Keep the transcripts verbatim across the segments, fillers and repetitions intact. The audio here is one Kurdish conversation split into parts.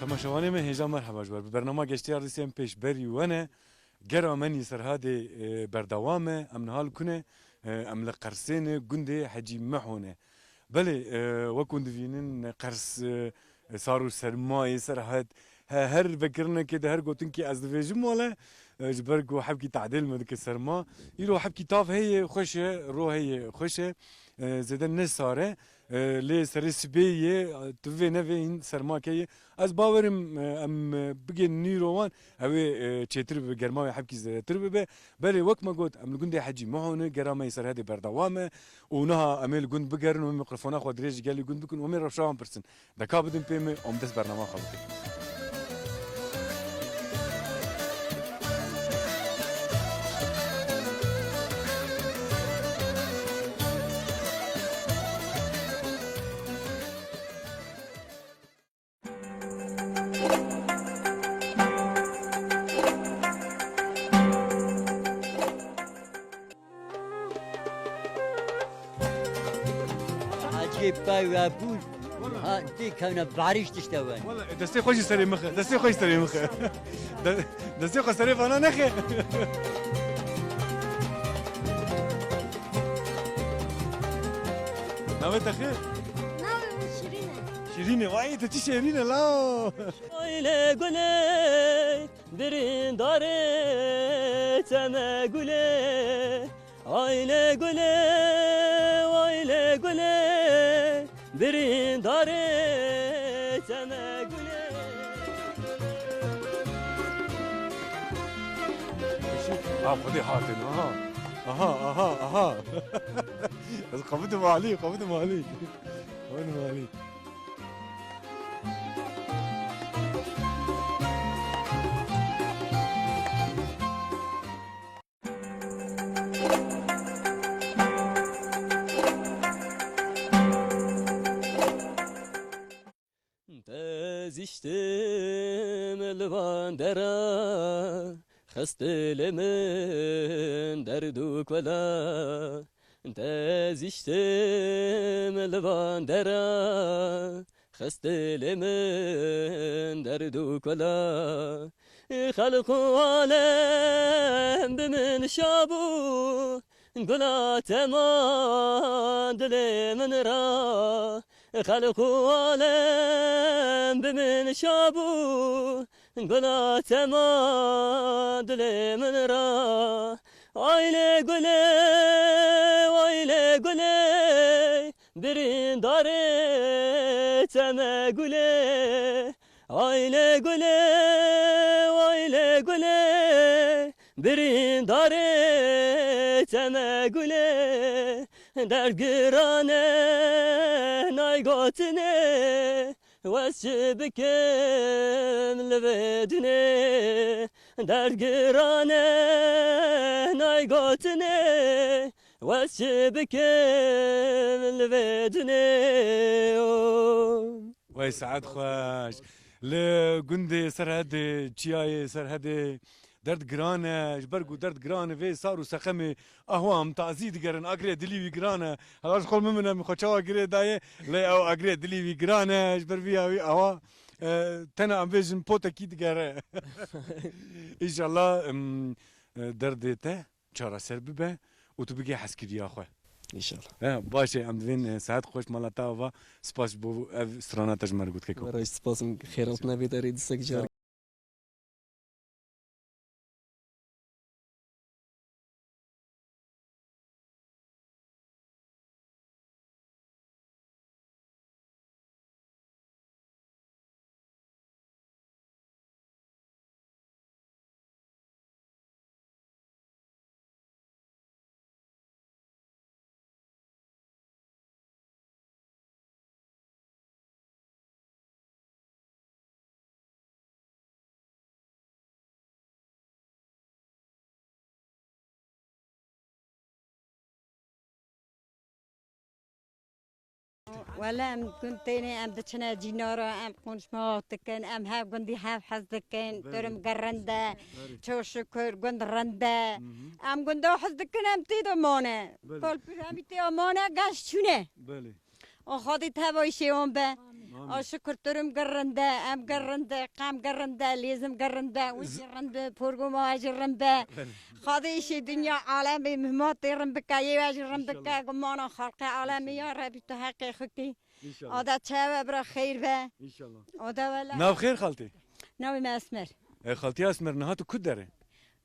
Temaşevanê me hêja merheba ji we. Bi bernama Geştê Ardîsê em pêşberî we ne. Gera me nî Serhadê, e, berdewam e. Em niha li ku ne? E, em li Qersê ne, gundê Hecî Miho ne. Belê, e, wek hûn divînin, Qers, e, sar û sermayê Serhed, he, her vekirinekê de, her gotinkê ez dibêjim wele, e, ji ber ku hebkî tadêl me dike serma. Îro hebkî tav heye, xweş e, ro heye, xweş e. E, zêde ne sar e. E, lê serê sibê yê, e, tu vê nevê hîn serma keye. Ez bawerim, e, em, e, bigên nîro wan, ew ê, e, çêtir bibe, germa wê hebkî zêdetir bibe. Belê wek me got, em li gundê Hecî Miho ne, gera me yê Serhedê berdewam e û niha em ê li gund bigerin û mikrofona xwe dirêj ji gelî gund bikin û em ê rewşa wan pirsin. Deka bidin pê me, em dest bernama xwe bikin. Ecêb pey we bûn. Ha, tê kewne barîş tişte we. Wala, destê xwe jî serê min xe, destê xwe jî serê min xe. De-, destê xwe serê vana nexe. Navê te xêr? Navê min Şîrîn e. Şîrîn e, vay, te çi şêrîn e, lao. Aile gule, birîndarê çeme gule. Aile gule, aile gule, birîndarê çeme gule. Ha, xwedê hatin, aha. Aha, aha, aha. Ez xebitim alî, xebitim alî. Xebitim alî. Te zîştim li van dera, xist dilê min derd û kula. Te zîştim li van dera, xist dilê min derd û kula. Xelq û alem bi min şa bû, gula te ma dilê min ra. Xelq û alem bi min şa bû, gula te ma dilê min ra. Aile gule, aile gule, birîndarê çeme gule. Aile gule, aile gule, birîndarê çeme gule. Derd giran e, nayê gotinê, wez çi bikim li vê dinê. Derd giran e, nayê gotinê, wez çi bikim li vê dinê. Wey saet xweş. Li gundê Serhedê, çiyayê Serhedê derd giran e. Ji ber ku derd giran e, vê sar û seqemê ahwa em tazî digerin. Agirê dilî wî giran e. Hela ji xwe bimîne, min xwe çawa girê dayê. Lê ew agirê dilî wî giran e. Ji ber vî ya wî ahwa, e, tena em bêjin potekî digere. Înşallah, em, e, derdê te çareser bibe û tu bigê hezkiriya xwe. Înşallah. He, baş e, em divên, e, saet xweş mala te ava. Spas ji bo ev strana te ji me re got keko. Were spas, min xêratine bê derê dîsek car. Wele em gund têne, em diçine cînara, em qonşma dikin, em hev gundî hev hez dikin. Belê. Durum gel rind e. Belê. Çok şükür gund rind e. Hı hı. Em gunda hez dikin, em tê de mane. Belê. Tolpîr hemî tê mane, gaş çûne. Belê. O Xwedê teva îşê wan be. Amîn. A şukur tu rim girinde, em girinde, qem girinde, lêzim girinde, û jî rind be, porgoma jî rind be. Belê. Xwedê îşê dinya alemê mimatê rin bike, yê we jî rin bike, gumana xelqê alemê ya Rebî tu heqê xwe kî. Înşallah. Ada çawe bira xeyr be. Înşallah. Ada wela. Nav xêr xaltê? Navê me Esmer. E, xaltî Esmer, niha tu ku derê?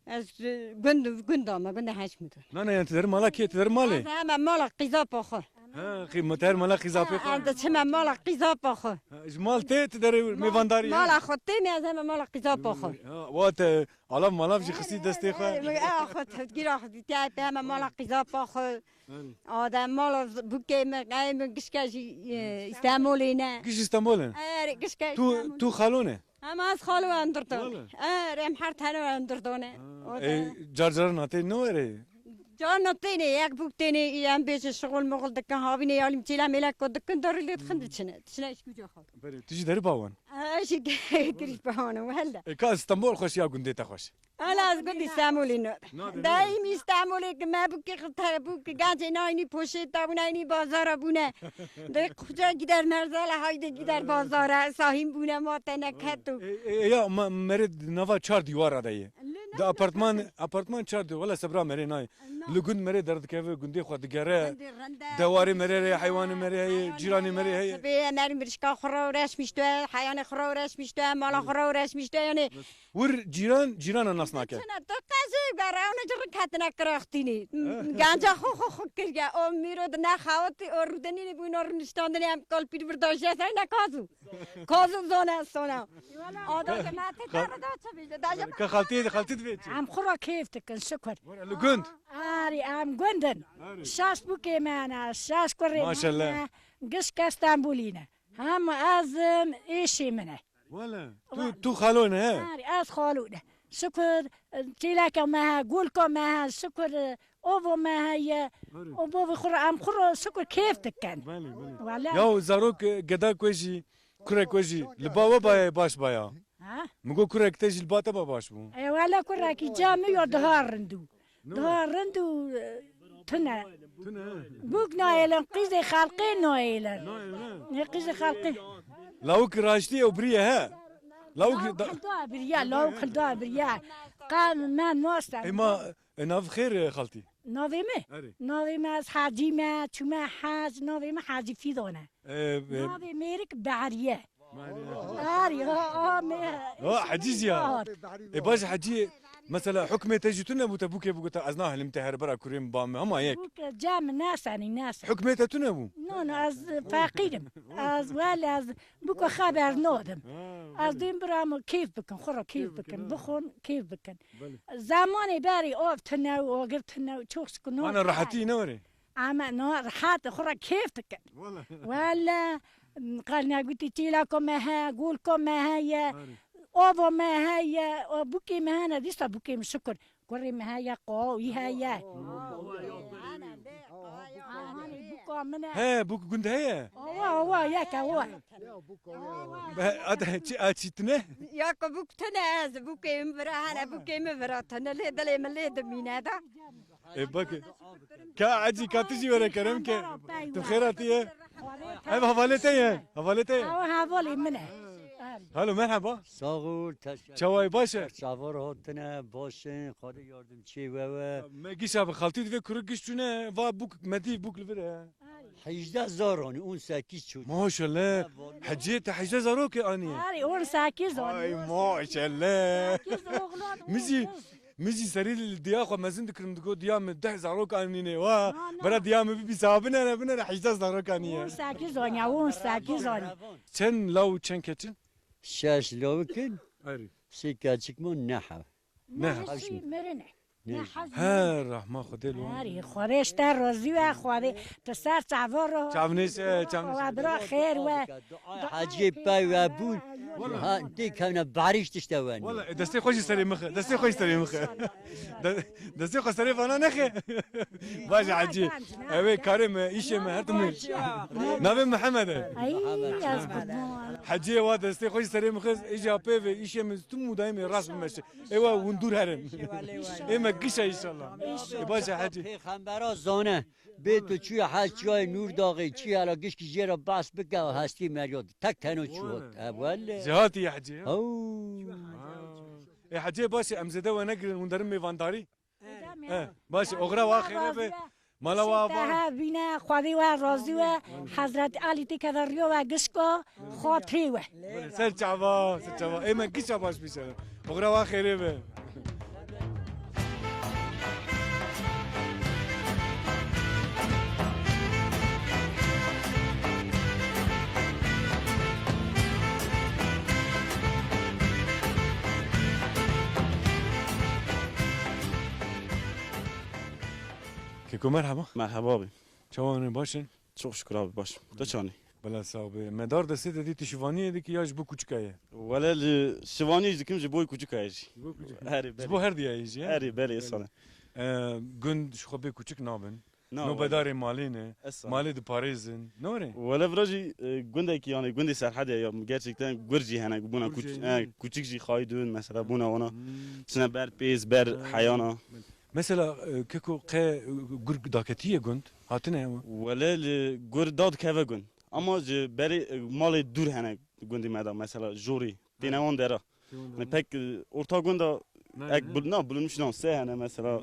Ez, e, gund, gunda me, gunda Heşmî de. Na, na, yani tu derê mala kê, tu derê malê? Ez heme mala qîzapa xwe. Ha, xî-, mu ter mala qîzapê xwe. Ha, ez diçime mala qîzapa xwe. Ha, ji mal tê, tu derê mêvandarî. Mala xwe tê, ne ez heme mala qîzapa xwe. Ha, wa te alav malav jî xistî destê xwe. Ha, ha, xwe tevgîra xwe dîtiye, te heme mala qîzapa xwe. Belê. Adem mala z-, bûkê min, qeyê min gişke jî, e, Îstanbulê ne. Giş Îstanbul in? Erê, gişke Îstanbul. Tu, tu xalo ne? Ama ez xalo em dirdo. Wala. Erê, em her tene em dirdo ne. Ha, e, car car natê ne were? Car natê ne, yek bûk têne, em bêje şixul muxul dikin, havîne yalim çêla mêlek ko dikin, darî lê dixin diçine. Diçine iş güce xwe. Berê, tu jî derî bawan? Ha, jî giriş bawan, wele. E, ka Îstanbul xweş ya gundê te xweş? Hala ez gund Îstanbulî no. Nade, nade. Daîm Îstanbulê ki me bûkê xite bûk ki gencê nayînî poşêta bûne, aynî bazara bûne. De kuca gider merzala, haydi gider bazara, sahîm bûne, ma te neketo. E, e, e, ya, ma, merê di nava çar dîwara de ye. Di apartman, apartman çar dîwar, wela sebra merê nayê. Li gund merê derdikeve, gundê xwe digere. Gundê rende, dewarê merê re, heywanê merê heye, cîranê merê heye. Sibê merê mirişka xwe re uğraşmıştı, heyanê xwe re uğraşmıştı, mala xwe re uğraşmıştı, yani. Wir cîran, cîrana nas nake. Çina to qezê gare, ona ci riketine kiraxtînî. Ganca xwe xwe xwe kiriye. O mîro di ne xawetî, o rûdenî bûn, o rûniştandinê em kalpîr birdajiye, say ne kazu. Kazu zone sona. Ada ke mate dara da çi bî, da jî. Ke xaltî, xaltî divê çi? Em xwe re kêf dikin, şukur. Were li gund. Arî, em gund in. Arî. Şaş bûkê me ne, şaş kurê me ne. Maşallah. Giş ke Stenbolî ne. Hem ez im, êşê min e. Wele, tu, tu xalo ne, he? Arî, ez xalo ne. Şukur, çêleka me he, golka me he, şukur, ovo me heye. Arî. O bovê xwe re, em xwe re şukur kêf dikin. Belê, belê. Wele. Ya zarok, e, geda ku jî, kurek ku jî, li ba we baye baş baya. Ha? Min got kurek te jî li ba te ba baş bû. E, wele kurekî ca min yo daha rind û. Daha rind û, e, tune. Tune. Bûk nayêlin, qîzê xelqê nayêlin. Nayêlin. Ê qîzê xelqê. Lawik raştî ew biriye he. Lawik Lawik da- hilda biriye, lawik hilda biriye. Qam me nasta. Ema, e, nav xêr, e, xaltî? Navê me? Erê. Navê me ez Hacî me, çûme hec, navê me Hacî Fîdan e. E, e, navê mêrik Behriye. Arî, ha, ha, me. Ha, Hecî jî ya. E, baş Hecî, mesela hukmê te jî tune bû te bûkê bigota ez nahelim te her bira kurê min ba me, hema yek. Bûk, e, cem nesenî, nesenî. Hukmê te tune bû? No, no, ez feqîr im. Ez wel, ez bûko xeber nadim. Ha, ez dêm bira min keyf bikin, xwe re keyf bikin, ha. Bixwin, keyf bikin. Belê. Zemanê berî av tune û agir tune û çok şükür. Ana rehetî ne were? Ama no, rehat, xwe re keyf dikin. Wele. Wele, qal negotî çêleka me he, golka me heye, ova me heye, o bûkê me hene, dîsa bûkê min şukur. Kurê me heye, qawî heye. Aha, hani bûka min e. He, bûk gund heye? Awa, awa, yek awa. Be, ad, çi, a, çi tine? Ya ku bûk tine ez, bûkê min vira hene, bûkê min vira tine, lê dilê min lê dimîne da. E, bak. Ka Hecî, ka tu jî were kerem ke. Tu xêr hatiye. Ev hevalê te ye. Hevalê te ye. Ew hevalê min e. Halo, merhaba. Sağ ol, teşekkür. Çawa ye, baş e? Çavar hatine, baş in, Xwedê yardımcı we we. Me gişa bi xaltî divê kuru giş çûne, va bûk, me dî bûk li vir e. Hejdeh zaranî, on sekiz çocuk. Maşallah. Hecê te hejdeh zarokê aniye. Arî, on sekiz aniye. Ay maşallah. Sekiz oğlan, on kız. Min jî, min jî serî li diya xwe mezin dikirim, digot diya min deh zarok anîne. Wa, na, na. Bera diya min bibî saha binere, binere hejdeh zarok aniye. On sekiz aniye, on sekiz aniye. Çend law û çend keç in? Şeş lawik in. Erê. Sê keçik min, neh hev. Ne? Neh şî mirine. Ne? Her rahma Xwedê lo. Arî, Xwedê ji te razî be, Xwedê tu ser çava ro. Çavnêş, e, çavnêş. Wa bira xêr we. Hecî pey we bûn. Ha, tê kevne barîş tişte wen. Wala, e, destê xwe jî serê mixe, destê xwe jî serê mixe. De-, destê xwe serê vana nexe. Baş e Hecî. Ew ê karê me, îşê me, her timî. Navê Mihemed e. Ay, ez qurban. Hecî wa destê xwe jî serê mixe, îja pê ve îşê me tu mudayê me rast bimeşe. Ewa hûn dûr herin. Ê me gişa înşallah. Ê baş e Hecî. Pêxembera zane. Bê tu çûyî hec çiyayê Nûrdaxê, çi hela gişkî jê re behs bike, hestî meriya tek teno çû hat. Wele. E, wele. Jêhatî yê hecê, ha? Ew. Ha. Ê hecê baş e, em zêde we negirin, hûn derin mêvandarî? E, baş e, oxira wa xêre be. Mala wa va. Teha bîne, Xwedê we razî we, Hezret Elî tê keve riyo we gişka, xatirê we. Ser çava, ser çava. Ê me gişa baş bîşe. Oxira wa xêrê be. Keko, merhaba. Merhaba abi. Çawa ne, baş in? Çok şükür abi, baş. Tu çawa ne? Bela sağ be. Me dar destê de dî tu şivaniyê dikî ya ji bo kuçika ye? Wele li şivaniyê jî dikim, ji bo kuçika ye jî. Ji bo kuçika. Herî, belê. Ji bo her diya ye jî, he? Herî, belê, belê. Sana. E, gund ji xwe bê kuçik nabin. Na, wele. Nobedarê malê ne. Esa. Malê diparêzin. Nore? Wele vira jî, e, gundekî, yani gundê Serhedê ya, gerçekten gur jî hene, bûna. Gur jî kuç-, hene. E, kuçik jî xayî dûn mesela bûna wana. Hmm. Çine ber pêz, ber heyana. Mesela, e, keko qe, e, gur daketiye gund? Hatine ew? Wele li gur dadikeve gund. Ama ji berê, e, malê dûr hene gundê me de, mesela jorî. Têne wan dera. Têne wan dera. Pek, e, orta gunda ek bil-, na, bilinmiş nan, sê hene mesela. Ha.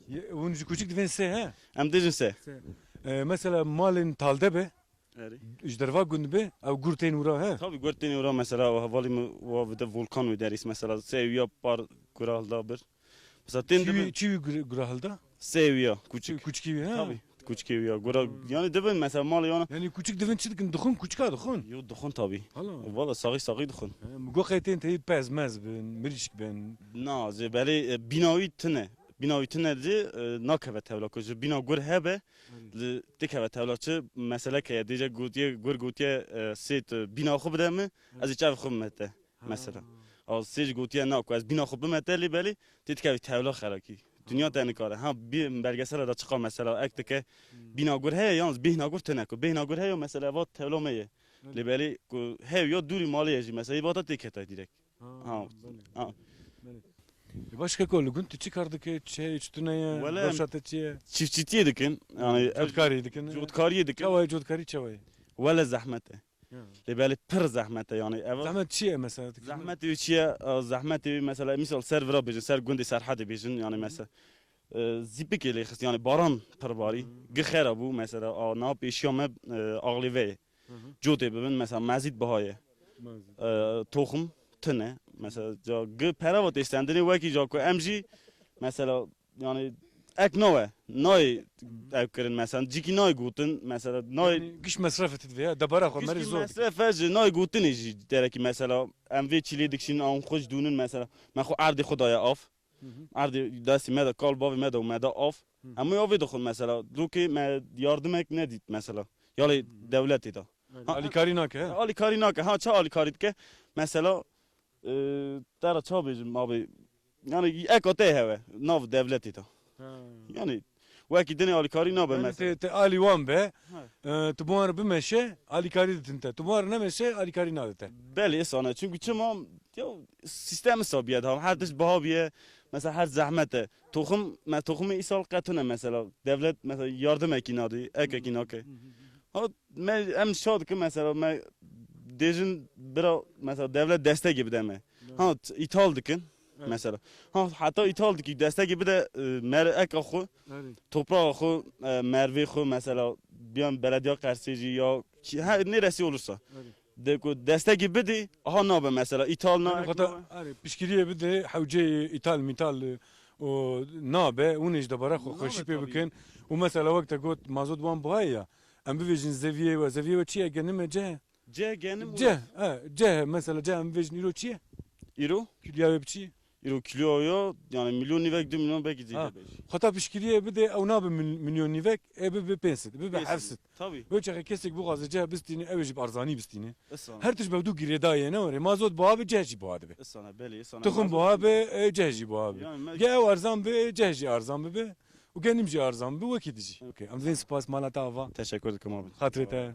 Ye, hûn ji kuçik divên sê he? Em dêjin sê. Sê. E, mesela malên talde be, Erê. Ji derva gund be, ew gur tên wira he? Tabii, gur tên wira mesela, o hevalî min wa vide volkan wê derîs mesela, sê wîya par gura hilda bir. Mesela tên dibin. Çi wî, çi wî gur-, gura hilda? Sê wîya, kuçik. Kuçikî wî, ha? Tabii, kuçikê wîya. Gura, yani dibin mesela mal yana. Yani kuçik divin çi dikin? Dixwin, kuçika dixwin? Yo, dixwin tabii. Hala. Valla saxî saxî dixwin. He, mi got qey tên teyî pez mez bin, mirîşk bin. Na, ji belê, e, bîna wî tune. Bîna wî tune jî, e, nakeve tevla ku ji bîna gur hebe, Erê. Li tikeve tevla çi mesele ke ye, dêje gotiye, gur gotiye, e, sê tu bîna xwe bide min, ez ê çavê xwe bime te. Ha. Mesela. A sê jî gotiye na ku ez bîna xwe bime te, lê belê tê dikevî tevla xerakî. Dinya te nikare. Ha, bir belgesel de çiqa mesela ek dike, Hmm. bîna gur heye, yalnız bêhna gur tune ku. Bêhna gur heye, mesela va tevla me ye. Belê. Lê belê ku hev ya dûrî malê ye jî, mesela, ê bata tê kete direkt. Ha, Ha, belê. Ha. Belê. E, başka kol gund tu çi kar dike, çi heye, çi tune ye, Wele, rewşa te çi ye? Çiftçîtiyê dikin, yani, ev Cotkarî dikin. Cotkariyê dikin. Çawa ye cotkarî, çawa ye? Wele zehmet e. Ya. Lê belê pir zehmet e, yani, ev Zehmet çi ye mesela? Zehmetê wî çi ye? E, zehmetê wî mesela, misal ser vira bêjin, ser gundê Serhedê bêjin, yani, Hı hı. mesela, e, zîpikê lê xist, yani, baran pir barî, Hı hı. gi xera bû, mesela, a, niha pêşiya me, e, axlê ve ye. Hı hı. Cotê bibin, mesela, mezît biha ye. Mezît. E, toxim tune. Mesela, ca gi pere ve tê stendinê wekî ca ku em jî, mesela, yani, ek nawe, nayê ev kirin, mesela, cîkî nayê gotin, mesela, nayê Yani, giş mesrefê tu divê, ya, debara xwe, Giş merî zor dike. Mesrefe ji nayê gotinê jî derekî, mesela, em vê çîlê dikişînin, an xwe ji dûnin, mesela, me xwe erdê xwe daye av. Hı hı. Erdê destê me de, kal bavê me de û me de av. Hı. Hemû avê dixwin, mesela, lokê me yardimek nedît, mesela, yalê Hı. dewletê de. Evet, Ha, alîkarî nake, he? Alîkarî nake. Ha, çi alîkarî dike? Mesela, e, te re ça bêjim, abi? Yani, eka te heve, nav devletê de. Ha. Yani, wekî dinê alîkarî nabe Yani, mesela. te, te alî wan be, Ha. e, tu bi wan re bimeşe, alîkarî ditin te. Tu bi wan re nemeşe, alîkarî nade te. Belê, êsane. Çünkü çima, ya, sîstem wisa bûye daha. Her tişt biha bûye. Mesela, her zehmet e. Toxim, me toximê îsal qetine mesela. Devlet, mesela, yardimekî nade, ekekî nake. Hı hı hı. Ha, me, em şa dikin mesela, me dêjin bira, mesela, devlet destekê bide me. Evet. Ha, t-, îthal dikin, Evet. mesela. Ha, heta îthal dikî, destekê bide, e, mer-, eka xwe, Evet. topraxa xwe, e, mervê xwe, mesela, biyan belediya Qersê jî ya ki-, her neresî olursa. Evet. De ku destekê bidî, aha nabe mesela, îthal na, Yani, ek xata, nabe. Erê, piştgiriyê bide, hewceyê îthal mîthal, e, û nabe, hûn ê ji debara xwe Nabe xweşî pê tabii. bikin. Û mesela, wek te got, mazot wan buha ye ya. Em bivêjin zeviyê we, zeviyê we çi ye? Genim e, ceh? Ceh genim Ceh, û e, ceh, mesela ceh em bivêjin îro çi ye? Îro? Kîloya wê bi çi ye? Îro kîloya ya, yani milyon nîvek, du milyon belkî Ha. zêde be jî. Xwe ta piştgiriyê bide, ew nabe mil-, milyon nîvek, ê bibe pênc sed, bibe Pênc sed. heft sed. Tabii. Wê çaxê kesek bixwaze ceh bistîne, ew ê jî bi arzanî bistîne. Isana. Her tişt bi hevdû girêdayê ne were. Mazot buha be, ceh jî buha dibe. Isana, belê, isana. Tixim Mazot buha be, e, ceh jî buha be. Yani me- Ge ew arzan be, ceh jî arzan bibe. Û genim jî arzan bibe, wekî dijî. Okey, em didin spas, mala te ava. Teşekkür ederim abi. Xatirê te.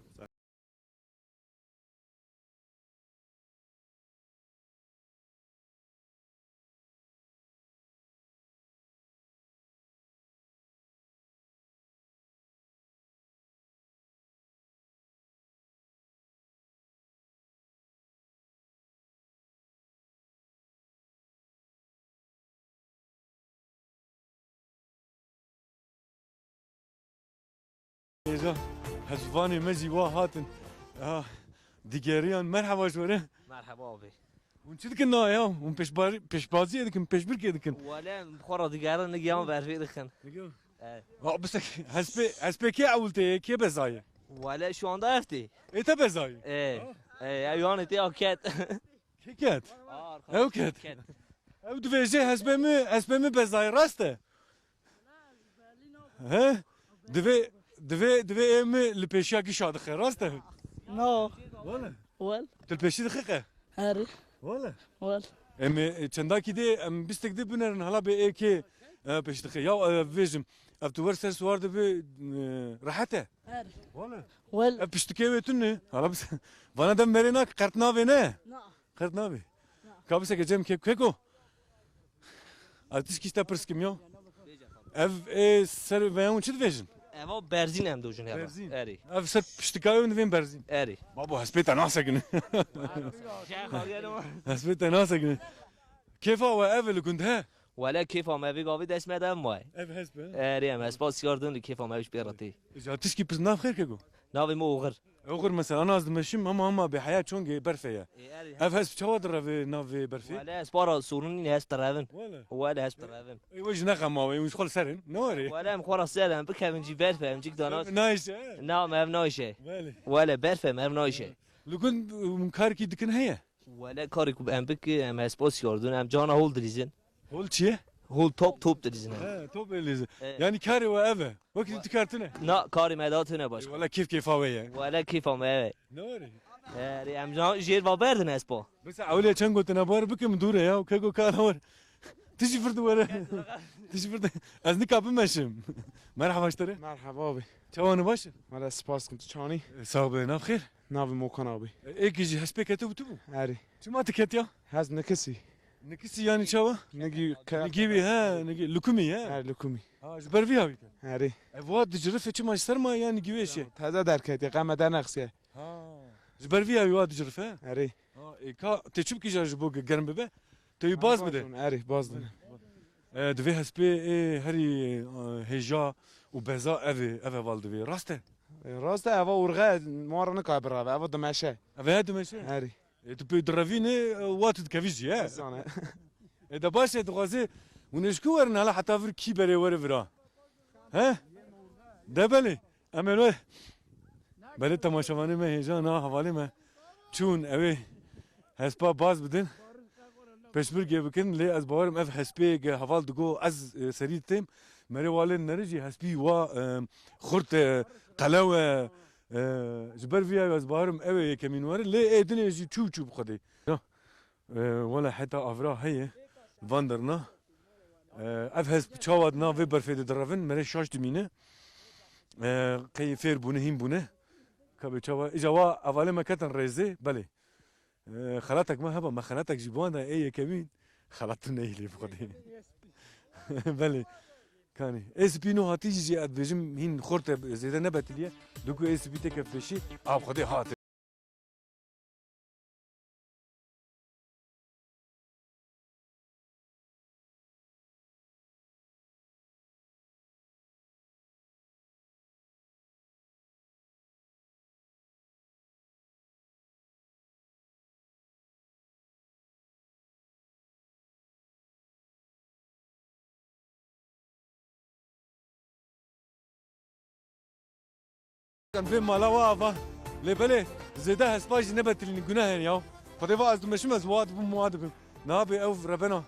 Êza, hevzivanê me jî wa hatin. Ah, digeriyan, merheba ji we re. Merheba abi. Hûn çi dikin na ya? Hûn pêşbar-, pêşbaziyê dikin, pêşbirkê dikin? Wele, xwe ra digerin, nigiyan berfê dixin. Digiyan? Evet. Ha, bisek, hespê, hespê kê ewil tê, kê bezayê? Wele, şu anda ev tê. Ê te bezayê? Ê, Ha. ê, ew yanê tê ya ket. Kê ket? Aa, Ew ket. ket. Ew dibêje hespê min, hespê min bezayê, rast e? He? Divê, divê, divê ê min li pêşiya gişa dixe, rast e? No. Wele. Wel. Tu li pêşî dixe qe? Erê. Wele. Wel. Em ê çendakî dê, em bîstek dê binerin, hala bê ê kê, e, pêşî dixe. Ya, e, bêjim, ev tu wer ser siwar dibe, e, rehet e? Erê. Wele. Wel. Ev piştikê wê tune. Hala bis-, vana dem merê nak, qert navê ne? Na. Qet nabê. Ka biseke cem ke-, keko. Ez tişkî ji te pirs kim ya. Ev ê ser veya hûn çi dibêjin? Eva berzîn em dojin eva. Berzîn. Erê. Ev ser piştika wê divên berzîn. Erê. Babo, hespê te nasekine. Hespê te nasekine. Kêfa we ev li gund he? Wele kêfa me vê gavê dest me de ev maye. Ev hesp e? Erê, em hespa siyar din li kêfa me wî pê re tê. Îca tişkî pirs nav xêr keko. Navê min Oxir. Oxir mesela, ana ez dimeşim, ama, ama bê heya çongê berfê ye. Ê, erê. Ev hesp çawa direve navê berfê? Wele ez para sorun nîne, hesp direvin. Wele. Wele hesp direvin. Ê, we jî nexe mawe, û ji xwe li ser in. Ne were? Wele em xwe ra ser em, bikevin jî berfe, em cik dana. Nayşe, he? Na, me ev nayşe. Wele. Wele berfe, me ev nayşe. Li gund, um, karkî dikin heye? Wele karê ku em bik, em hespa siyar din, em cana hol dilîzin. Hol çi ye? Hol top, top dilîzin em. He, top dilîzin. Evet. Yani karê we ev e. Wekî tu kar tune. Na, karê me da tune başka. Wele kêf kêfa we ye. Wele kêfa me ev e. Ne were? Erê, em ca-, jêr va berdin hespa. Bes ewlê çend gotine bar bikim dûre ya, keko kara were. Tu jî firdi were. Tu jî firdi. Ez nika bimeşim. Merhaba ji te re. Merhaba abi. Çawa ne baş? Wele spas kim tu çanî. E, sağ be, nav xêr. Navê Mokan abi. E, êkî jî hespê kete û tu bû? Erê. Çima tu ketiya? Hez nikisî. Nikisî yani çawa? Nigî ke- Nigî wî, he, nigî, lukumî, he? Her lukumî. Ha, ji ber vî havî te? Erê. E, va dicirife çima ji ser ma yani gî wê şe? Teze derketiye, qeme de nexsiye. Ha. Ji ber vî havî wa dicirife? Erê. Ha, e, ka te çi bikî ji bo germ bibe? Te wî baz bide. Erê, baz dine. E, divê hespê, e, herî, e, hêja û beza ev e, ev heval divê. Rast e? E, rast e, eva urxe, ma re nikaye birave, eva dimeşe. Eve he dimeşe? Erê. E, tu pê direvînê, e, wa tu dikevî jî, he? Zane. E, de baş e, dixwaze, hûn ê ji ku werin hala heta vir kî berê were vira? He? De belê. Em ê li we. Belê temaşevanê me hêja na hevalê me çûn, ew ê hespa baz bidin. Pêşbirkê bikin, lê ez bawerim ev hespê ge heval digo ez, e, serî têm. Merê walên neri jî hespî wa, e, xurt, e, qelew e, e, ji ber vî ya ez bawerim ew ê yekemîn were. Lê ê dinê jî çû çû bi Xwedê. Ya. E, wele heta avra heye, van derna. E, ev hesp çawa di nav vê berfê de direvin, mere şaş dimîne. E, qey fêr bûne, hîn bûne. Ka bê çawa, îca wa hevalê me ketin rêzê, belê. E, xelatek me heba, me xelatek jî bi wan de ê yekemîn. Xelat tu neyê lê bi Xwedê. Belê. Kanî. Ê spî no hatî jî ez dibêjim hîn xurt e, zêde nebetiliye. Diku ê spî têke pêşî, a bi Xwedê hat. Em vê mala we ava. Lê belê zêde hespa jî nebetilînin, guneh e ya. Xwedê va ez dimeşim, ez wa dibim, wa dibim. Nabê ew rebena.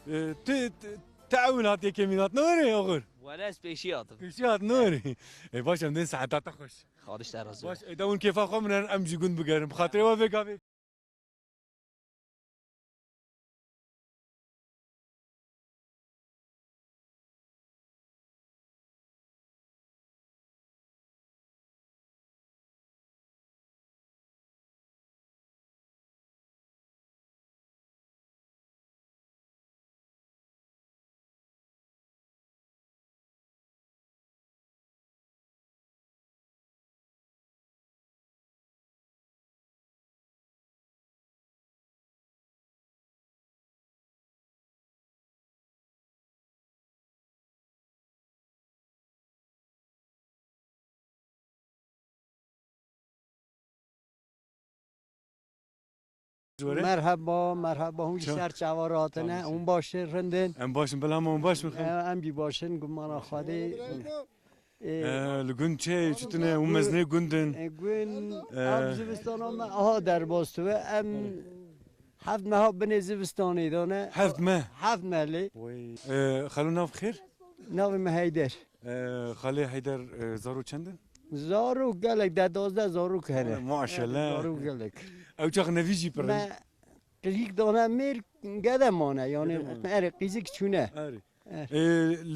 E, ti, ti, te ewil hat yekemîn hat, ne were oxir? Wele ez pêşî hatim. Pêşî hat, ne were? E, baş em dên saeta te xweş. Xadiş te razî. Baş, e, de hûn kêfa xwe min em jî gund bigerin. Bi xatirê we vê gavê. Ji we re? Merheba, merheba, hûn ji Ço- ser çawa hatine, Tamam. Hûn baş in, rind in? Em baş in, bila hema hûn baş bin, xêr? E, em jî baş in, gumana Xwedê. E, E, li gund çi çi tune, hûn mezinê gund in? E, gund, E, ev zivistana me aha derbas dibe, em heft meha binê zivistanê de ne. Heft meh? Heft meh lê. Wey. E, xalo, nav xêr? Navê me Heyder. E, xalê Heyder, e, zarok çend in? Zarok gelek, deh dozdeh zarok hene. E, maşallah. Zarok gelek. Ew çax nevî jî pir in. Me qîzik dane mêr, gede mane, yani, Gede mane. Erê, qîzik çûne. Erê. E. E,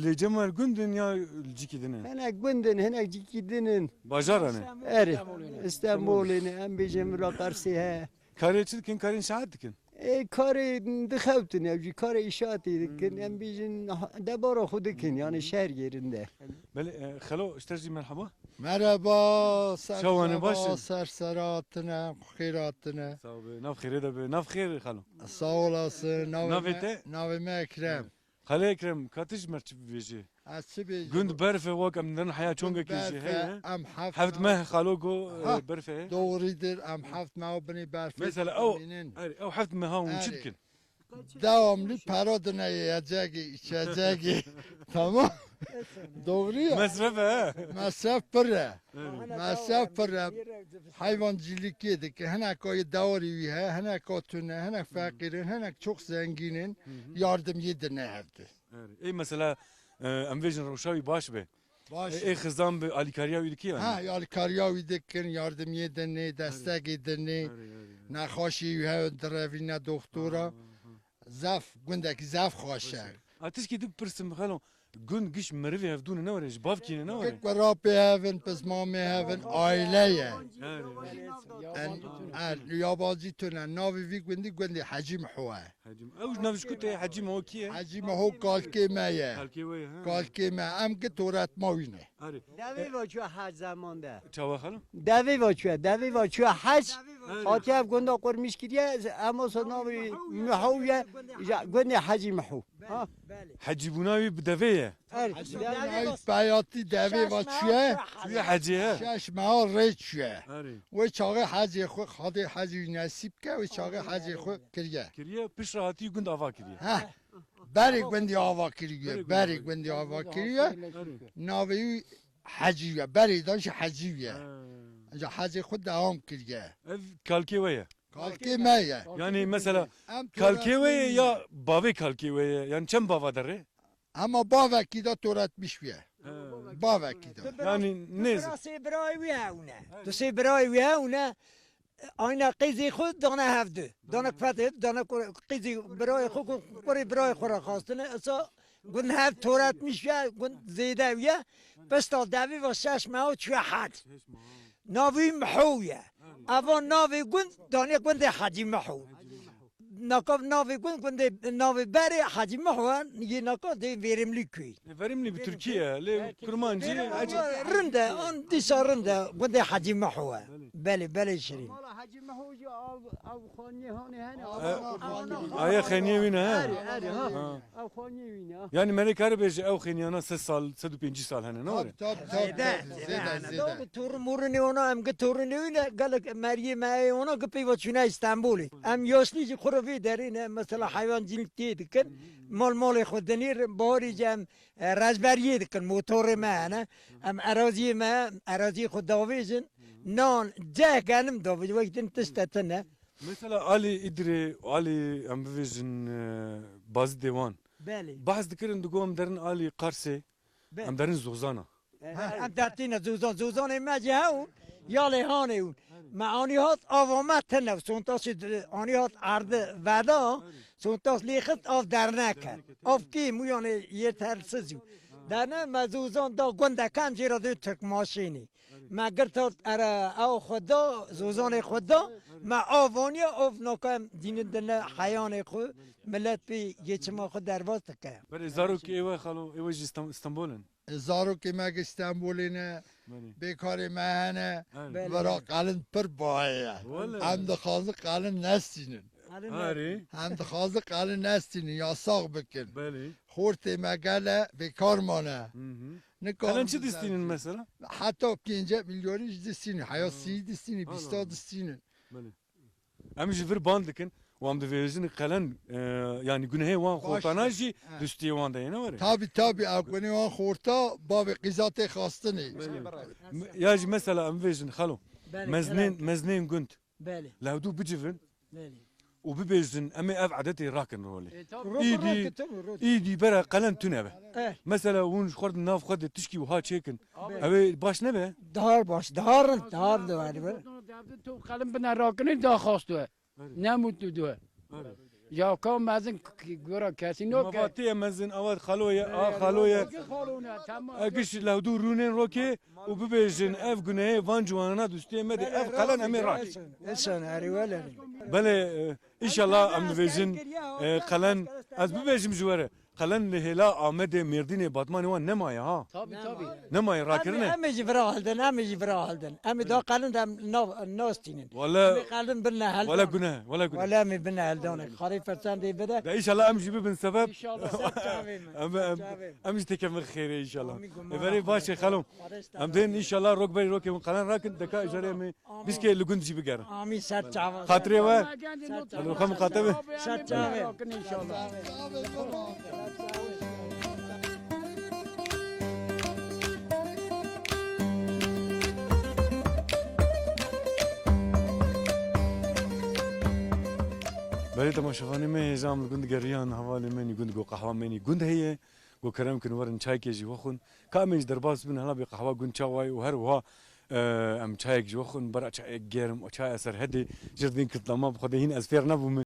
li cem we gund in ya li cîkî din in? Hinek gund in, hinek cîkî din in. Bajaran e? Erê, Îstanbulê ne, em bêjin vila Qersê he. Karê çi dikin? Karê înşaat dikin? Ê, karê dixewtin, ew jî karê îşatê dikin. Hmm. Em bêjin, ha, debara xwe dikin, yani şer yerinde. Belê, e, xelo, ji te jî merhaba. Merhaba, ser Çawa ne, baş in? Ser sera hatine, xêr hatine. Sağ ol be. Nav xêrê de be. Nav xêr, xelo. Sağ olasın. Navê Navê me, te? Navê me Ekrem. Xelê Ekrem, ka tu ji me çi bibêjî? Ez çi bêjim? Gund berf e, wek em dirin heya çongekî jî heye. Gund berf e, em heft Heft meh xalo go, e, Ha, berf e. Doğrudur, em heft meha binê berfê Mesela, ew, dimînin. Erê, ew heft meha hûn çi Erê. Dikin? Devamlı para dine yiyecek, içecek. Tamam. Doğru ya. Mesref e, he? Mesref pir e. Erê. Mesref pir e. Hayvancılık yedik. Hinek o dewarî wî he, hinek o tune, hinek Hı. Feqîr in, hinek çok zengîn in. Hı hı. Yardım yedine hevdi. Erê. Ê mesela, e, em vêjin rewşa wî baş be. Baş. Ê, ê xizan bi alîkariya wî dikî yani? Ha, alîkariya wî dikin, yardimiyê dinê, Erê. Destekê dinê. Erê, erê, erê. Nexweşî wî hev direvîne doktora. Ha, ha. Zaf, gundekî zaf xweş e. Xweş e. A tişkî tu bipirsim xelo, gund giş merivê hevdû ne were, ji bavkî ne were? Kik we rapê hevin, pismamê hevin, aile ye. Erê, erê. En, er, yabancî tune, navê vî gundî gundê Hecî Miho ye. Hecî, ew ji nav ji ku tê, Hecî Miho kî ye? Hecî Miho kalkê me ye. Kalkê we ye, ha. Kalkê me. Em ki toretma wî ne. Erê. Devê va çû her zaman de. Çawa xalo? Devê va çû, devê va çû hec. Erê. Hatiye ev gunda qurmiş kiriye, em o navê Miho ye, ja, gundê Hecî Miho. Ha? Hecî bûna wî bi devê ye. Erê. Hecî bûna wî bi heyatî devê va çûye. Çûye hecê he. Şeş meha rê çûye. Erê. Wê çaxê hecê xwe, Xwedê hecî wî nesîb ke, wê çaxê hecê xwe kiriye. Kiriye, piştre hatî gund ava kiriye. Heh. Berê gundî ava kiriye, berê gundî ava kiriye. Erê. Navê wî Hecî ye, berê dan jî Hecî ye. Ha. Ancak hecê xwe dewam kiriye. Ev kalkê we ye? Kalkê me ye. Yani mesela Em kalkê we ye ya bavê kalkê we ye? Yani çend bava derê? Ama bavekî de toretmiş ye. Ha. Bavekî de. Yani ne? Tu sê birayê wî hewne. Tu sê birayê wî hewne. Ayna qîzê xwe dane hevdu. Dane kufetê, dane kur-, qîzê birayê xwe, kur-, kurê birayê xwe re xwastine. Esa gund hev toretmiş ye, gund zêde ye. Pişta devî ve şeş meha çûye hec. Navî Miho ye. Eva navê gund dane gundê Hecî Miho. Naka navê gund, gundê navê berê Hecî Miho ye, yê naka dê Verimli köyü. E, Verimli bi Tirkî ye, lê Kurmancî Verimli Hecî. Rind e, an dîsa rind e, gundê Hecî Miho ye. Belê. Belê, belê şirîn. Mala Hecî Miho jî av, av xaniyê hanê hene, E, av, av, av, aye xeniyê wî ne, he? Erê, erê, ha. Ha. Ew xaniyê wî ne, ha. Yani merê kare bêje ew xêniyana sed sal, sed û pêncî sal hene, ne were? Tabii, tabii, tabii, Zêde, tabii, zêde, zêde, zêde. Hene, doğru, torun morunê ona, em gi torunê wî ne, gelek meriyê me ê ona gi peyva çûne Îstanbulê. Em yaşlî jî xwe re vê derê ne, mesela heywancîlik tê dikin, mal malê xwe dinêrin, baharê jî em, e, rejberiyê dikin, motorê me hene, em eraziyê me, eraziyê xwe davêjin, nan, ceh genim davêjin, wek din tişt e tune. Mesela alî Îdirê, alî em bivêjin, e, Bazidê wan. Belê. Behs dikirin, digo em derin alî Qarsê, Be- em derin Zozana. He, em dertîne Zozan, Zozanê me jî hewn, ya lê hanê hûn. Me anî hat ava me tine, sontasê di-, anî hat erdî veda, sontas lê xist av derneke. Av kêm û yanê yetersiz û. Dene me Zozan da gundeke em jê re dê Tirkmaşênê. Me girt hat ere ew xwe da, Zozanê xwe da, me av aniye, av nake em dînin dine heyanê xwe, milet pê yê çima xwe derbas dike. Belê, zarokê ê we xalo, ê we jî Stem-, Stenbol in? E, zarokê me gi Stenbolê ne, Belê. Bêkarê me hene, Belê. Vera qelin pir baye ye. Wele. Em dixwazin qelin nestînin. Arê. Em dixwazin qelin nestînin, yasax bikin. Belê. Xortê me gele bêkar mane. Hı hı. Nikarin Qelin çi distînin mesela? Heta pêncî milyonî jî distînin, heya sî distînin, bîsta distînin. Belê. Em ji vir ban dikin û em dibêjin qelen, e, yanî gunehê wan Baş xortana e. jî He. dustiyê wan de yê, ne were? Tabi, tabi, ev gunê wan xorta bavê qîza tê xastinê. Belê. M-, ya jî mesela em bêjin xalo, Belê, meznên, xelat. meznên gund Belê. li hevdû bicivin Belê. û bibêjin, em ê ev edetê rakin rolê. E, tabii. Ro-, Îdî, rakitin, ro-, îdî bere qelen tune be. Eh. Mesela hûn ji xwe di nav xwe de tişkî wiha çêkin. Belê. Ew ê baş nebe? Daha baş, daha rind, daha rind were. Tu qelen bine rakinî daha xas tu. Erê. Ne mutlu du. Erê. Ya ka mezin k-, k-, gora kesî no ke. Mafatiye mezin, avat xalo ye, a xalo ye. Ki xalo ne, tamam. Egiş lewdû rûnên rokê û bibêjin, ev gunehê van ciwanana dustiyê me de, ev qelen em ê rak. Esen, erê wele. Belê, e, înşallah em dibêjin, e, qelen, ez bibêjim ji we re. Qelen li hêla Amedê, Mêrdînê, Batmanê wan nemaye ha. Tabii, tabii. Nemaye, rakirine. Em ê jî vira hildin, em ê jî vira hildin. Em ê da qelen de em nav-, nastînin. Wele, Em ê qelen birine hildin. wele gune, wele gune. Wele em ê bine hildin. Xarê fersendê bide. De înşallah em jî bibin sebeb. İnşallah. Ser çavê min. Em, em, Çavê min. em jî têkevin xêrê înşallah. Amîn, goma. Ê, verê baş e xelom. Em dên înşallah rok berî rokê hûn qelen rakin, deka îcarê em ê Amîn. Biskê li gund jî bigerin. Amîn, ser çava. Xatirê we. Ser çava. Li xwe miqate be. Ser çava. Belê temaşevanê me, hêja em li gund geriyan, hevalê me nî gund go qehwa me nî gund heye. Go kerem kin werin çaykê jî wexwin. Ka em ê jî derbas bin hela bê qehwa gund çawa ye û her wiha, e, em çayek jî wexwin. Bera çayek germ, o çaya Serhedê, ji erdên Kirtlama bi xwedê hîn ez fêr nebûme.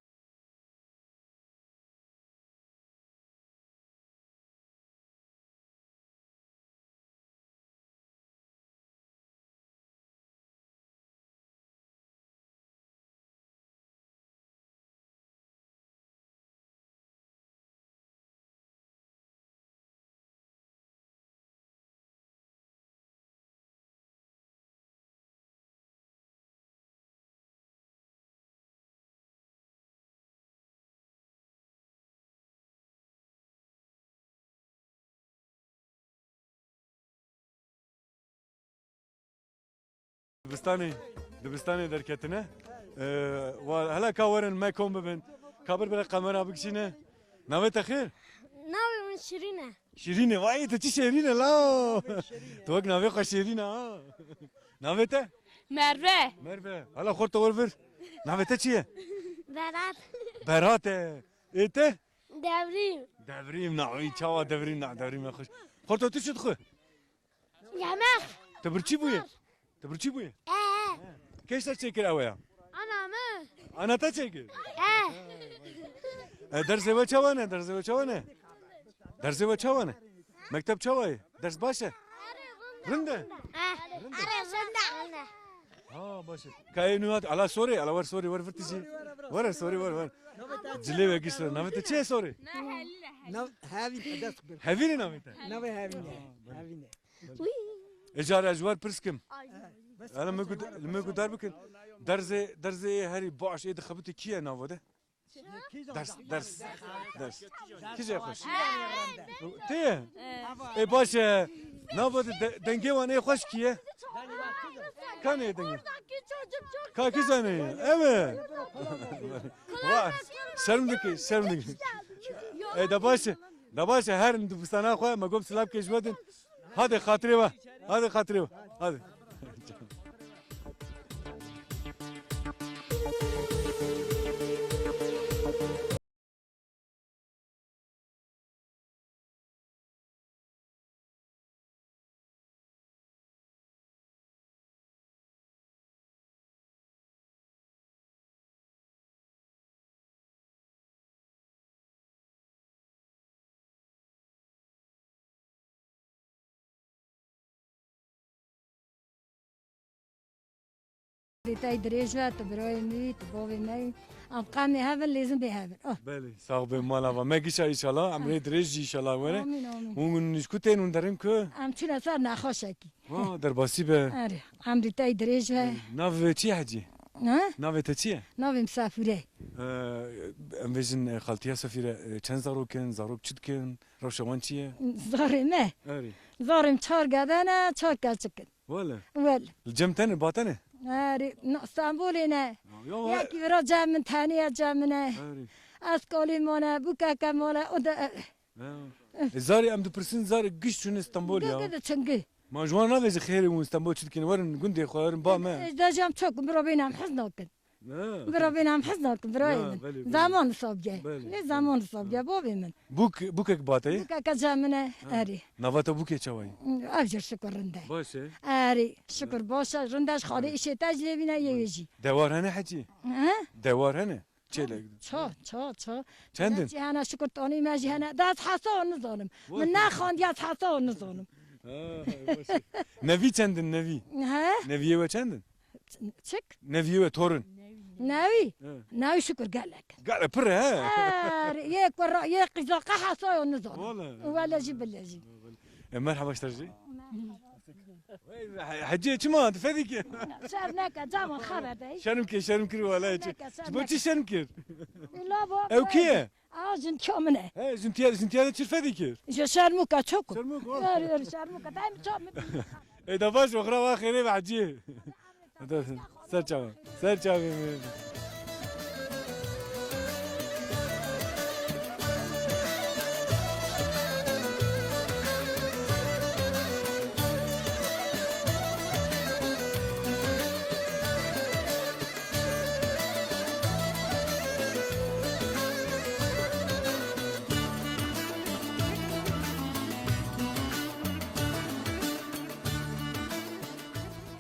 Dibistanê, dibistanê derketine. Ee, wa-, hela ka werin me kom bibin. Ka bir bire kamera bikişîne. Navê te xêr? Navê min Şirîn e. Şirîn e. Vay, tu çi şêrîn e la. Tu wek navê xwe şêrîn e ha. Navê te? Merve. Merve. Hala xorta wer vir. Navê te çi ye? Berat. Berat e. Ê te? Devrîm. Devrîm, na, oy, çawa Devrîm, na, Devrîm ya xweş. Xorta tu çi dixwe? Yemek. Tu birçî bûye? Tu birçî bûye? Ee. Kê ser çêkir ew ya? Ana min. Ana te çêkir? Ee. E, dersê we çawa ne? Dersê we çawa ne? Dersê we çawa ne? Mekteb çawa ye? Ders baş e? Rind e? Ee. Rind e? Rind e? Ha, baş e. Ka ê nû hat, ala sorê, ala wer sorê, wer vir tijî. Were sorê, wer, wer. Cilê we gişt, navê te çi ye sorê? Nav Hevîn, dest bir. Hevîn e navê te? Navê Hevîn e. Hevîn e. Ê, cara ez ji we pirs kim. Hele me gud-, me gudar bikin. Derzê, derzê ê herî baş ê dixebitî kî ye nava de? Ders, ders, ders. Kî jê xweş? Tê ye? Ê, baş e. Nava de, de, dengê wan ê xweş kî ye? Ka ne dengê? Ka kî zane ye? Ev e. Vay, şerm dike, şerm dike. Ê, de baş e. De baş e, her dibistana xwe me gom silav ke ji we din. Hadi xatirê we. Hadi xatirê we. Hadi. Dê te dirêj be, tu birayê min î, tu bavê me yî. Em qemê hev in, lêzim bê hev in. Ah. Belê, sax be, mala va. Me gişa înşallah, emrê dirêj jî înşallah were. Amîn, amîn. Hûn ji ku tên, hûn derin ku? Em çûne ser nexweşekî. Ha, derbasî be. Erê, emrê te dirêj be. Navê çi ye hecî? Ha? Navê te çi ye? Navê min Sefûre. Ee, em vêjin, e, xaltiya Sefîre, e, çend zarok in, zarok çi dikin, rewşa wan çi ye? Zarê me? Erê. Zarê min çar gede ne, çar keçik in. Wele? Wele. Li cem te ne, ba te ne? Erê, na, Stenbolê ne. Ha, Yo, Yekî vira cem min, tenê ye cem min e. Erê. Ez kalî mane, bûkeke mane, o de Ha. E, zarê em dipirsin, zarê giş çûne Stenbol ya. Gidi çingî. Ma ji wan navêjî xêrê hûn Stenbol çi dikin? Werin gundê xwe, werin ba me. Ez de jam çok, bira bîn em hez nakin. Ha. Bira bîn em hez nakin, bira Ya, min. Belê, belê. Zaman sabge. Belê. Ne zaman sabge, bavê min. Bûk, bûkek bateyê? Bûkeke cem min e, Ha. Erê. Nava te bûkê çawayî? Ev jî şikir rinde. Baş e? Erê, şikir baş e, rinde ji xalê Ha. îşê te ji lê bîne yê wê jî. Dewar hene hecî? He? Dewar hene? Çêlek. Ça, ça, ça. Çend in? Çi hene, şikir tanî me jî hene. Da ez hesa nizanim. Min nexandiye, ez hesa nizanim. Ha, baş e. Nevî çend in, nevî? He? Neviyê we çend in? Çik? Neviyê we, torun. Nevî? He. Nevî şikir gelek. Gele pir e, he? Her, yê kura, yê qîza qe hesa yo nizanim. Wala. Wele jî bile jî. E, merhaba ji te jî. Merhaba. Wey, he-, hecê çima? Tu fedî ke. Şer neke, caman xeber dey. Şerm ke, şerm kir wele. Şer neke, şer neke. Ji bo çi şerm kir? Ila bo, Ew kî ye? Aa, jintiya min e. He, jintiya, jintiya de çi fedî kir? Ji şermûka çok. Şermûk, wala. Yar, yar, şermûka. Dayım çok mu? Ê, da baş, oxira wa xêrê ve hecê. Ser çava. Ser çavê min.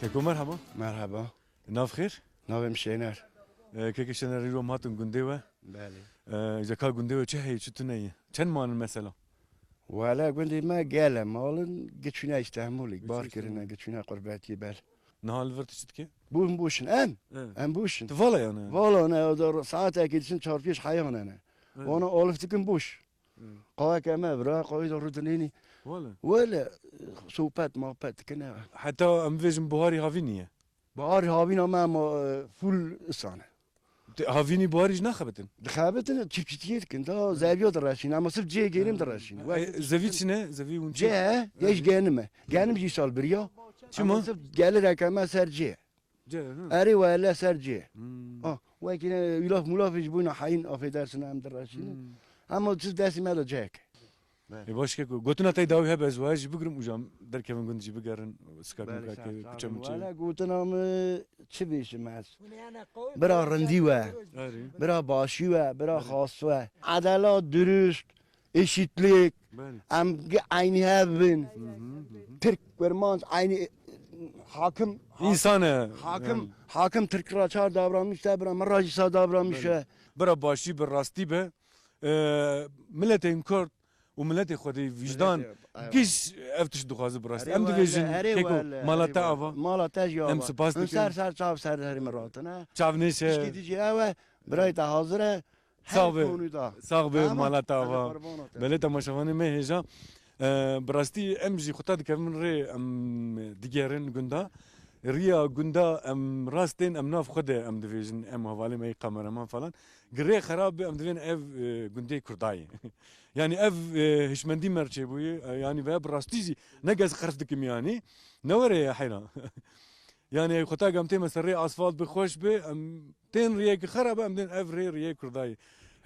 Keko, merhaba. Merhaba. Nav xêr? Navê min Şêner. E, kekê Şêner, îro em hatin gundê we. Belê. E, îja ka gundê we çi heye, çi tune ye? Çend man in mesela? Wele gundê me gel e, mal in, giçûne Îstanbulê, bar kirine, giçûne qurbetiyê bel. Niha li vir tu çi dike? Bûn bûşin, em? E. Em bûşin. Tu vala yani? Vala ne, o da saetekê diçin çar pênc heyan ne. E. Wana alif dikin bûş. E. Qaweke me vira, qawê da rûdinênî. Wele? Wele, sohbet, muhabbet dikine. Heta em bêjin buharî havînî ye? Buharî havîna me ama, e, full isane. Te havînî buharî jî naxebitin? Dixebitin, çipçitiyê dikin, da zeviya direşîn, ama sirf cihê genim direşîn. E, zevî çi ne? Zevî hûn çi? Cih, e, geş genim e. Genim jî sal biriya. Çima? Ama sirf gelireke me ser cih. Cih, hı. Erê wele ser cih. Hmm. Ah, wekî ne, îlaf mulaf jî bûna heyîn, affedersin, em direşîn. Hmm. Ama sirf destî me de cihek. Ê, baş keko. Gotina te dawî hebe, ez wiha jî bigirim û ji em derkevin gund jî bigerin, sikak Belê, mikak, sağ, sağ kuçe olun. Muçe. Wele gotina min çi bêjim ez? Bira rindî we, Erê. Bira başî we, bira Erê. Xas we. Edelat, dürüst, eşitlik. Belê. Em gi-, eynî hev bin. Hı hı, hı hı. Tirk, Kurmanc, eynî hakim, Însan e, hakim, yani. Hakim Tirk ra çar davranmış e, bira min ra jî sa davranmış e. Belê. Bira başî bi, rastî bi. E, miletên Kurd û miletê xwedî wîjdan Miletê, eyvallah. Giş ev tişt dixwaze bi rastî. Erê Em wele, dibêjin, erê keko, wele, mala erê te wele. Ava. Mala te jî Em ava. Spas Hûn dikin. Ser, ser çav ser herî min ratine. Çav nêşe. Tişkî dijî ew e, birayê te hazir e. Her Sax be. Konuda. Sax be, Tamam. Mala te ava. Hadi kurban olsun. Belê temaşevanê me hêja. E, bi rastî em jî xwe ta dikevin rê em digerin gunda. Riya gunda em rast tên, em nav xwe de em dibêjin, em hevalê me yê kameraman falan. Girê xerab be, em divên ev, e, gundê Kurda ye. Yani ev, e, hişmendî me re çêbûye, e, yani ve bi rastî jî ne gez xerf dikim yani. Ne were ye heyran. Yani xwe ta gam tê me ser rê asfalt bi xweş be, em tên riyekî xerab e, em dên ev rê riyê Kurda ye.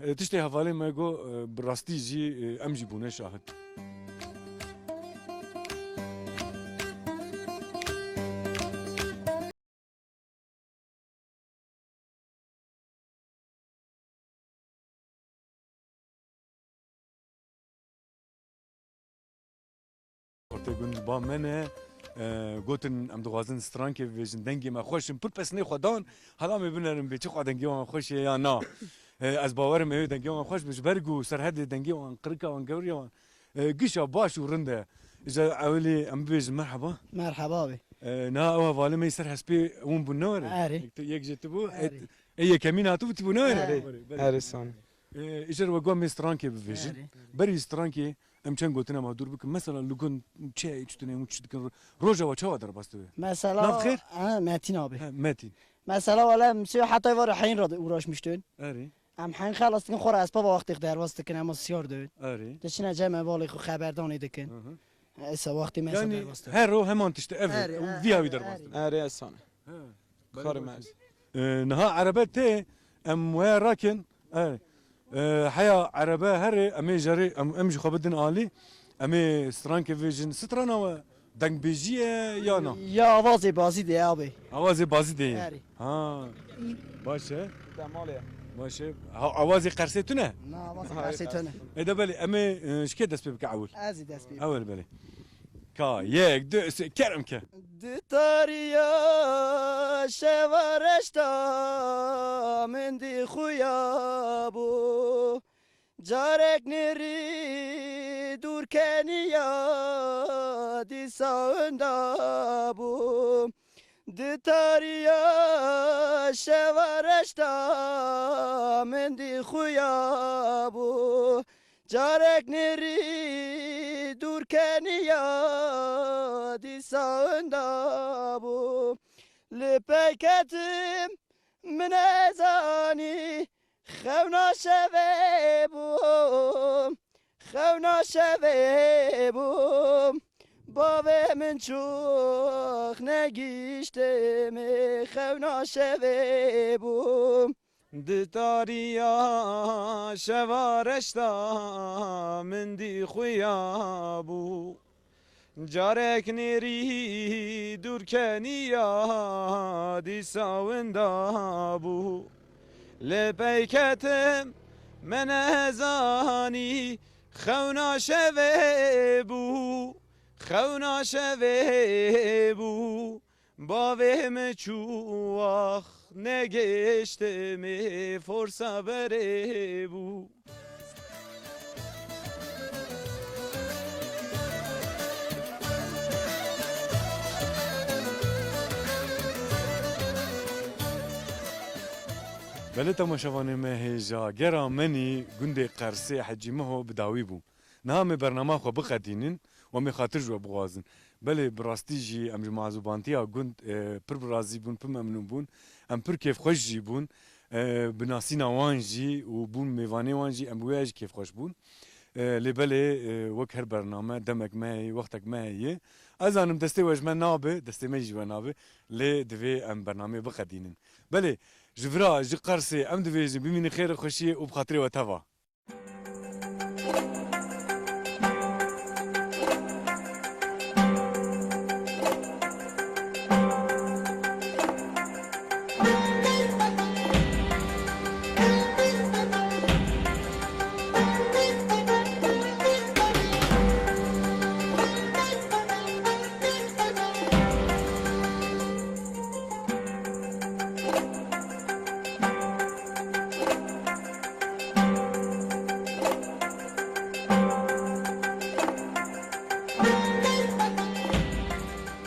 E, tiştê hevalê me got, e, bi rastî jî, e, em jî bûne şahid. Xortê gund ba me ne, e, gotin, em dixwazin strankê bibêjin, dengê me xweş in, pir pesnê xwe dan, hala em ê binerin bê çi xwe dengê wan xweş e ya na. E, ez bawerim ew dengê wan xweş be, ji ber ku serhedê dengê wan, qirika wan, gewriya wan, e, gişa baş û rind e. Ji ewilî em bibêjin merheba. Merheba bê. E, niha ew hevalê me yê ser hespê hûn bûn ne were? Erê. Yek tu, yek ji tu bû. Erê. E, e, yekemîn hatibû, tu bû ne were? Erê. Erê, belê. Erê, sane. E, îcar we got em ê strankê bibêjin. Erê. Berî strankê em çend gotina ma dûr bikin. Mesela li gund çi heye, çi tune, hûn çi dikin? Roja we çawa derbas dibe? Mesela, Nav xêr? Ha, Metin abi. Ha, Metin. Mesela wele em sê heta êvarê heyîn re uğraşmıştın. Erê. Em heyîn xelas dikin, xwe re espa ve wextê derbas dikin, em siyar dibin. Erê. Diçine cem hevalê xwe xeberdanê dikin. Hı hı. Esa wextê me Yani derbas dikin. Her ro heman tişt ev, Erê, ew erê, vî hawî erê, derbas erê. Dikin. Erê, esane. He. Karê me. E, niha erebe tê, em waya rakin. E, e, heya erebe herê, em ê jerê, em, em ji xwe bidin alî. Em ê strankê vêjin. Strana we dengbêjî ye ya na? Ya awazê bazî de ye abê. Awazê bazî de ye. Erê. Ha. Baş e. Demalê. Baş e. Ha, awazê Qersê tune? Na, awazê Qersê tune. Ê de belê, em ê, e, ji kê dest pê bike ewil? Ez ê dest pê. Ewil belê. Ka, yek, du, sê, kerem ke. Di tariya şeva reşta min dî xuya bû. Carek nêrî dûr keniya dîsa winda bû. Di tariya şeva reşta min dî xuya bû. Carek nêrî dûr keniya dîsa winda bû. Li pey ketim min nezanî xewna şevê bû. Xewna şevê bû. Bavê min çû, negihiştê min xewna şevê bû. Di tariya şeva reşta min dî xuya bû. Carek nêrî dûr keniya dîsa winda bû. Lê pey ketim me nezanî xewna şevê bû. Xewna şevê bû. Bavê min çû, ax, negihiştê min forsa berê bû. Belê temaşevanê me, hêja gera menî gundê Qersê Hecî Miho bi dawî bû. Niha em ê bernama xwe biqedînin û em ê xatir ji we bixwazin. Belê, bi rastî jî em ji mazûbantiya gund, e, pir bi razî bûn, pir memnûn bûn. Em pir kêfxweş jî bûn. E, bi nasîna wan jî û bûn mêvanê wan jî em bi wê ya jî kêfxweş bûn. E, lê belê, e, wek her bername demek me heye, wextek me heye. Ez zanim destê we ji me nabe, destê me jî ji we nabe. Lê divê em bernameyê biqedînin. Belê, ji vira, ji Qersê em dibêjin bimînin xêr û xweşiyê û bi xatirê we teva.